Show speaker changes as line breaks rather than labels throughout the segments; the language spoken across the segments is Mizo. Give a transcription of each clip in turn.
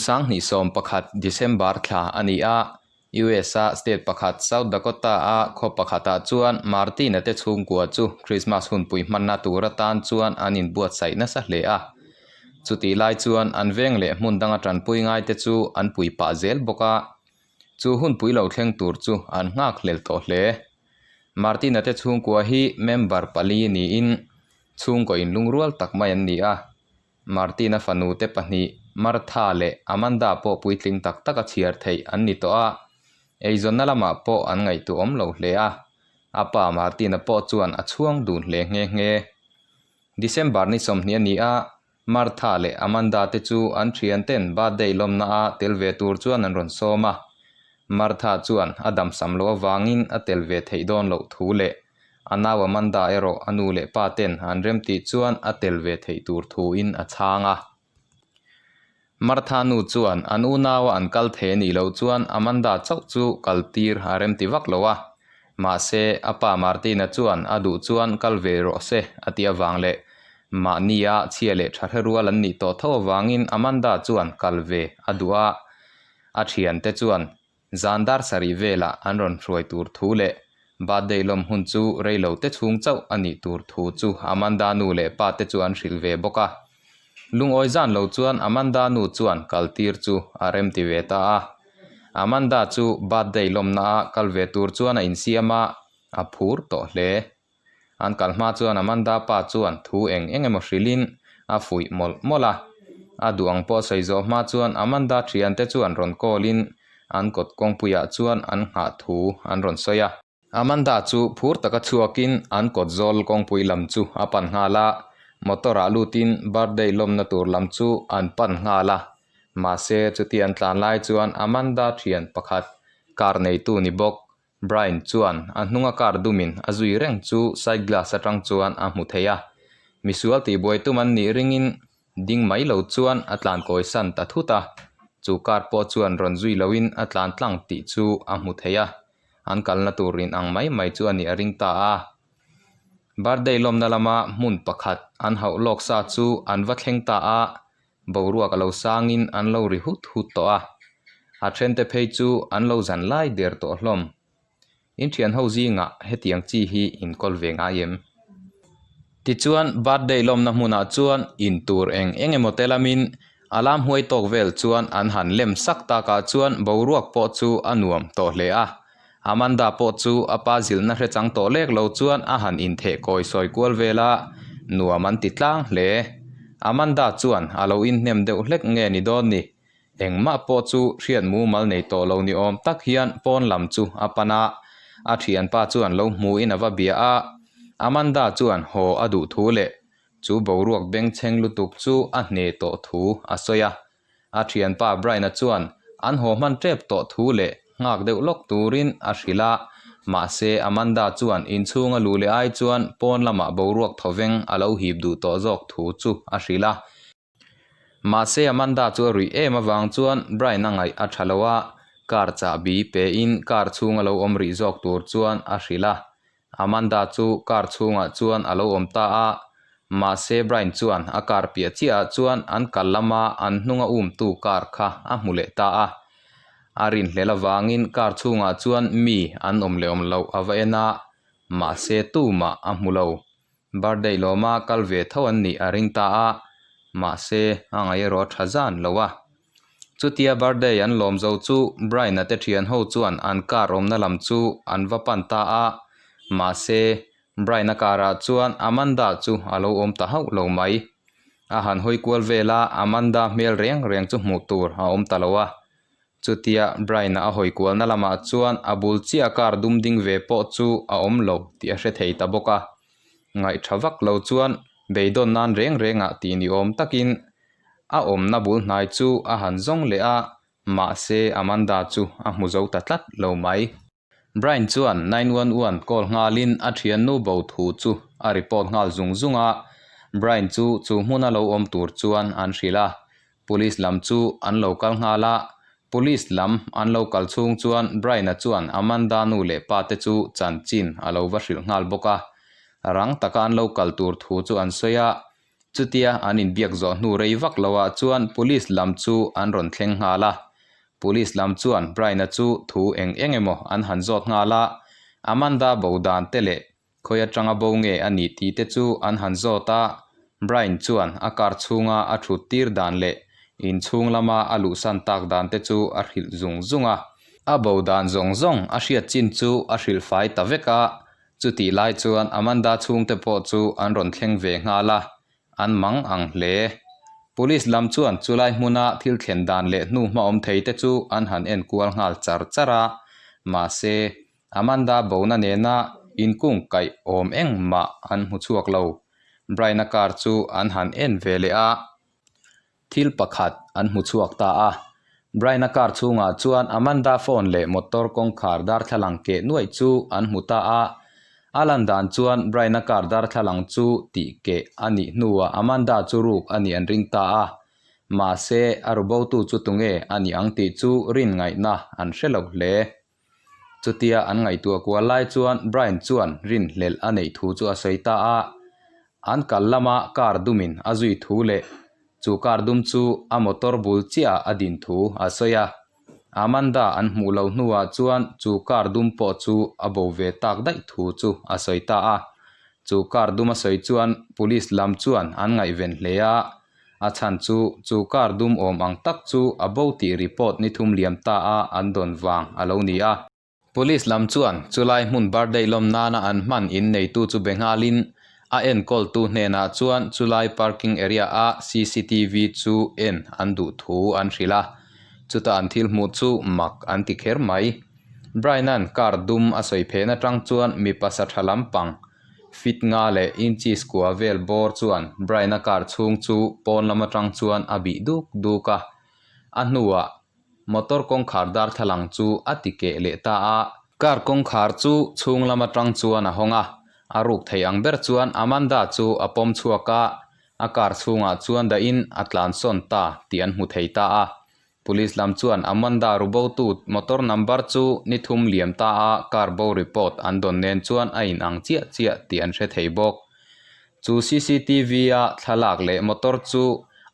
2011 December thla a ni a, US-a state pakhat South Dakota-a khaw pakhatah chuan Martin-a te chhungkua chu Krismas hunpui hmanna tur atan chuan an inbuatsaih nasa hle a. Chutih lai chuan an veng leh hmun danga tanpui ngaite chu an pui pah zel bawk a, chu hunpui lo thleng tur chu an nghak hlel tawh hle. Martin-a te chhungkua hi member pali niin chhungkaw inlungrual tak mai an ni a. Martin-a fanute pahnih Martha leh Amanda pawh puitling tak taka chhiar theih an ni tawh a, eizawnna lamah pawh an ngaihtuahawm lo hle a. A pa Martin-a pawh chuan a chhuang dun hle nghe nghe. December ni 20 a ni a, Martha leh Amanda te chu an thianten birthday lawmna a tel ve tur chuan an rawn sawm a. Martha chuan a damsam loh avangin a tel ve theih dawn loh thu leh a nau Amanda erawh a nu leh pa ten an remtih chuan a tel ve theih tur thuin a chhang a. Martha nu chuan an unaua an kal thei a nih loh chuan Amanda chauh chu kal tir a remti vak lo a. Mahse, a pa Martina chuan a duh chuan kal ve rawh se a tih avang leh mahnia chhia leh tha hre rual an nih tawh tho avangin Amanda chuan kal ve a duh a. A thiante chuan Zan dar sarih velah an rawn hruai tur thu leh birthday lawm hun chu reilo te chhung chauh a nih tur thu chu Amanda nu leh pa te chu an hrilh ve bawk a. Lungawi zan lo chuan Amanda nu chuan kal tir chu a rem ti ve ta a. Amanda chu birthday lawmna a kal ve tur chuan a insiam a, a phur tawh hle. An kal hma chuan Amanda pa chuan thu eng eng emaw hrilhin a fuih mawlh mawlh a. A duh ang pawh sawi zawh hma chuan Amanda thiante chuan rawn call in an kawt kawngpuiah chuan an nghah thu an rawn sawi a. Amanda chu phur taka chhuakin an kawt zawl kawngpui lam chu a pan nghal a, motor ah lutin birthday lawmna tur lam chu an pan nghal a. Mahse chuti an tlan lai chuan Amanda thian pakhat car neitu ni bawk Brian chuan a hnunga car dumin a zui reng chu side glass atang chuan a hmu thei a, misual tihbuai tum an nih ringin ding mai lo chuan a tlan kawi san ta thut a, chu car pawh chuan rawn zui loin a tlan tlang tih chu a hmu thei a, an kalna tur in ang mai mai chu a nih a ring ta a. Birthday lawmna lama hmun pakhat an hauh lawk sa chu an va thleng ta a, Boruak a lo sangin an lo ri hut hut tawh a, a thente phei chu an lo zan lai der tawh hlawm. In thian ho zingah hetiang chi hi in kawl ve ngai em? Tichuan birthday lawmna hmunah chuan in tur eng eng emaw te lamin a lam huai tawk vel chuan an han lem sak takah chuan boruak pawh chu a nuam tawh hle a. Amanda pawh chu a pa zilhna hre chang tawh lek lo chuan a han intheh kawi sawi kual vel a, nuam an ti tlang hle. Amanda chuan a lo inhnem deuh hlek nge ni dawn ni? Engmah pawh chu hriat mumal nei tawh lo ni awm tak hian pawn lam chu a pan a, a thianpa chuan lo hmuin a va bia a. Amanda chuan haw a duh thu leh chu boruak bengchheng lutuk chu a hne tawh thu a sawi a. A thianpa Brian-a chuan an haw hman tep tawh thu leh nghak deuh lawk turin a hrilh a, mahse Amanda chuan inchhunga luh leh ai chuan pawn lamah boruak thawveng a lo hip duh tawh zawk thu chu a hrilh a. Mahse Amanda chu a ruih em avang chuan Brian-a ngaih a tha lo a, car chahbi pein car chhunga lo awm rih zawk tur chuan a hrilh a. Amanda chu car chhungah chuan a lo awm ta a, mahse Brian chuan a car piah chiahah chuan an kal lama an hnunga umtu car kha a hmu leh ta a. A rinhlel avangin car chhungah chuan mi an awm leh awm loh a va en a, mahse tumah a hmu lo. Birthday lawma kal ve tho an nih a ring ta a, mahse a ngaih erawh a tha zan lo a. Chutia birthday an lawm zo chu Brian-a te thian ho chuan an car awmna lam chu an va pan ta a, mahse Brian-a car-ah chuan Amanda chu a lo awm ta hauh lo mai. A han hawi kual vel a, Amanda hmel reng reng chu hmuh tur a awm ta lo a. Chutia Brian-a a hawi kualna lamah chuan a bul chiah car dum ding ve pawh chu a awm lo tih a hre thei ta bawk a. Ngaihṭha vak lo chuan beidawn nan reng rengah tih ni awm takin A awmna bul hnai chu a han zawng leh a, mahse Amanda chu a hmu zo ta tlat lo mai. Brian chuan 911 call nghalin a thiannu bo thu chu a report nghal zung zung a, Brian chu chu hmuna lo awm tur chuan an hrilh a. Police lam chu an lo kal nghal a, Police lam an lo kal chhung chuan Brian-a chuan Amanda nu leh pa te chu chanchin a lo va hrilh nghal bawk a. Rang taka an lo kal tur thu chu an sawi a. Chutia an inbiak zawh hnu rei vak loah chuan Police lam chu an rawn thleng nghal a. Police lam chuan Brian-a chu thu eng eng emaw an han zawt nghal a, Amanda bo dan te leh khawi atanga bo nge a nih tih te chu an han zawt a. Brian chuan a car chhunga a thut tir dan leh inchhung lama a luhsan tak dan te chu a hrilh zung zung a. A bo dan zawng zawng a hriat chin chu a hrilh fai ta vek a, Chutih lai chuan Amanda chhungte pawh chu an rawn thleng ve nghal a, an mang ang hle. Police lam chuan chulai hmuna thil thlen dan leh hnu hma awm thei te chu an han en kual nghal char char a, mahse, Amanda bona nena inkung kaih awm engmah an hmu chhuak lo. Brian-a car chu an han en ve leh a. Thil pakhat an hmu chhuak ta a. Brian-a car chhungah chuan Amanda phone leh motor kawngkhar darthlalang keh nuaih chu an hmu ta a. A lan dan chuan Brian-a car darthlalang chu tih keh a nih hnuah Amanda chu ruk a nih an ring ta a. Mahse, a rubotu chu tunge a nih ang tih chu rin ngaihna an hre lo hle. Chutia an ngaihtuah kual lai chuan Brian chuan rinhlelh a neih thu chu a sawi ta a. An kal lama car dumin a zui thu leh chu car dum chu a motor bul chiahah a din thu a sawi a. Amanda an hmuh loh hnuah chuan chu car dum pawh chu a bo ve tak daih thu chu a sawi ta a. Chu car dum a sawi chuan police lam chuan an ngaihven hle a. A chhan chu, chu car dum awm ang tak chu a bo tih report ni thum liam ta a an dawn vang a lo ni a. Police lam chuan chulai hmun birthday lawm nana an hman in neitu chu be nghalin a enkawltu hnenah chuan chulai parking area a cctv chu en an duh thu an hrilh a, chuta an thil hmuh chu mak an ti kher mai. Brian-a'n car dum a sawi phen atang chuan mipa sa tha lampang Fit nga leh inches kua vel bawr chuan Brian-a car chhung chu pawn lam atang chuan a bih duk duk a. A hnuah motor kawngkhar darthlalang chu a ti keh leh ta a. Car kawngkhar chu chhung lam atang chuan a hawng a, a ruk thei ang ber chuan Amanda chu a pawm chhuak a, a car chhungah chuan dahin a tlansawn ta tih an hmu thei ta a. Police lam chuan Amanda rubotu motor number chu ni thum liam ta a car bo report an dawn nen chuan a inang chiah chiah tih an hre thei bawk. Chu cctv a thlalak leh motor chu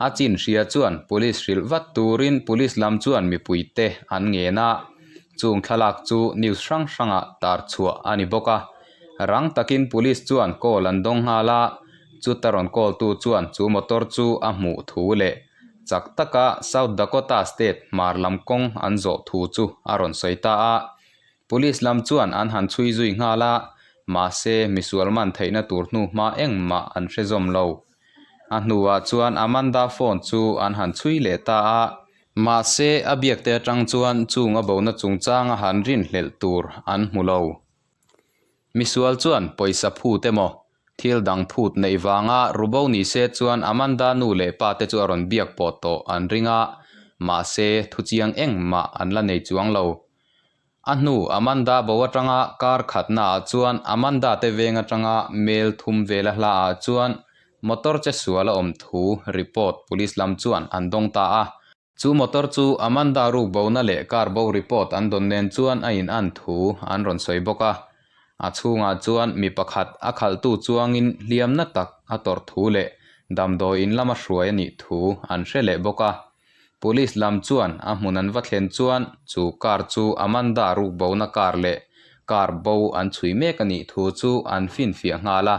a chin hria chuan police hrilh vat turin police lam chuan mipuite an ngen a, chung thlalak chu news hrang hrangah tar chhuah a ni bawk a. Rang takin police chuan call an dawng nghal a, chuta rawn call tu chuan chu motor chu a hmuh thu leh Chak taka South Dakota state hmar lam kawng an zawh thu chu a rawn sawi ta a. Police lam chuan an han chhui zui nghal a, mahse misual man theihna tur hnu hma engmah an hre zawm lo. A hnuah chuan Amanda phone chu an han chhui leh ta a, mahse a biakte atang chuan chung a bona chungchanga han rinhlelh tur an hmu lo. Misual chuan pawisa phut emaw Thil dang phut neih vanga rubo ni se chuan Amanda nu leh pa te chu a rawn biak pawh tawh an ring a, mahse thuchiang engmah an la nei chuang lo. A hnu Amanda bo atanga kar khatna ah chuan Amanda te veng atanga mail thum vela hla ah chuan motor che sual a awm thu report police lam chuan an dawng ta a. Chu motor chu Amanda ruk bona leh car bo report an dawn nen chuan a in an thu an rawn sawi bawk a. A chhungah chuan mi pakhat a khalhtu chuangin hliamna tak a tawrh thu leh damdawiin lama hruai a nih thu an hre leh bawk a. Police lam chuan a hmun an va thlen chuan chu car chu Amanda ruk bona car leh car bo an chhui mek a nih thu chu an finfiah nghal a.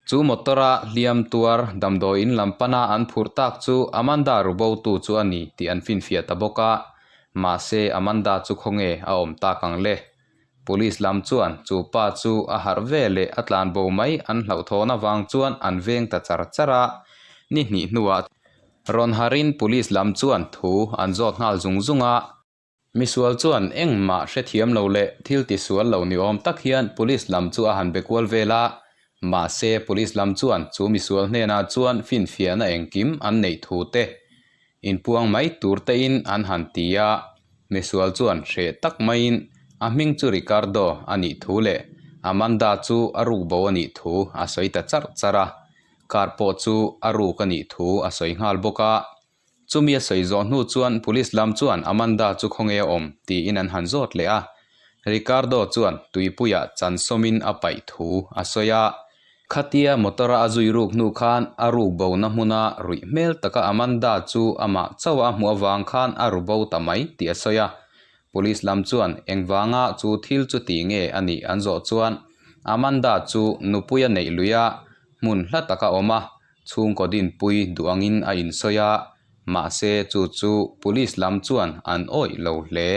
Chu motor-a hliam tuar damdawiin lam pana an phurh tak chu Amanda rubotu chu a ni tih an finfiah ta bawk a, mahse Amanda chu khawnge a awm tak ang le? Police lam chuan chu pa chu a harh ve leh a tlan bo mai an hlauhthawn avang chuan an veng ta char char a, ni hnih hnuah rawn harhin police lam chuan thu an zawt nghal zung zung a. Misual chuan engmah hrethiam lo leh thil tisual lo ni awm tak hian police lam chu a han be kual vel a, mahse police lam chuan chu misual hnenah chuan finfiahna engkim an neih thu te inpuang mai tur tein an han ti a, misual chuan hreh tak maiin a hming chu Ricardo a nih thu leh Amanda chu a ruk bo a nih thu a sawi ta charh charh a, car pawh chu a ruk a nih thu a sawi nghal bawk a. Chumi a sawi zawh hnu chuan police lam chuan Amanda chu khawnge a awm tiin an han zawt leh a. Ricardo chuan tuipuiah chan sawmin a paih thu a sawi a. Khatia motor-a a zui ruk hnu khan a ruk bona hmuna ruih hmel taka Amanda chu amah chauh a hmuh avang khan a ru bo ta mai tih a sawi a. Police lam chuan engvanga chu thil chu ti nge a nih an zawh chuan Amanda chu nupui a neih lui a, hmun hla taka awm a, chhungkaw dinpui duh angin a insawi a, mahse chu chu police lam chuan an awih lo hle.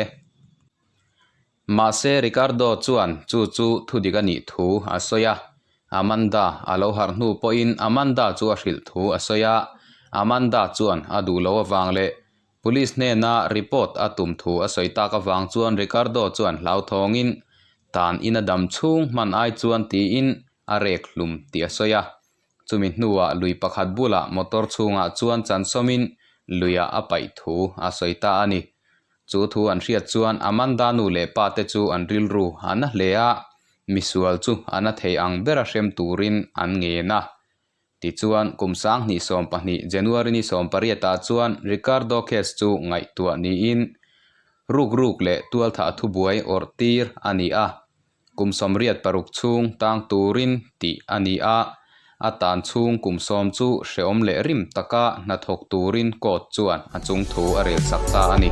Mahse Ricardo chuan chu chu thudik a nih thu a sawi a, Amanda a lo harh hnu pawhin Amanda chu a hrilh thu a sawi a, Amanda chuan a duh lo avang leh Police hnena report a tum thu a sawi tak avang chuan Ricardo chuan hlauthawngin tan in a dam chhung hman ai chuan tiin a rek hlum tih a sawi a. Chumi hnuah lui pakhat bulah motor chhungah chuan chansawmin luiah a paih thu a sawi ta a ni. Chu thu an hriat chuan Amanda nu leh pa te chu an rilru a na hle a, misual chu a na thei ang bera hrem turin an ngen a. Tichuan, kum 2012 January ni 18 ah chuan Ricardo case chu ngaihtuah niin ruk ruk leh tualthah thubuai awrh tir a ni a. Kum 86 chhung tang turin tih a ni a, a tan chhung kum 10 chu hrehawm leh rim taka hnathawk turin court chuan a chung thu a rel sak ta a ni.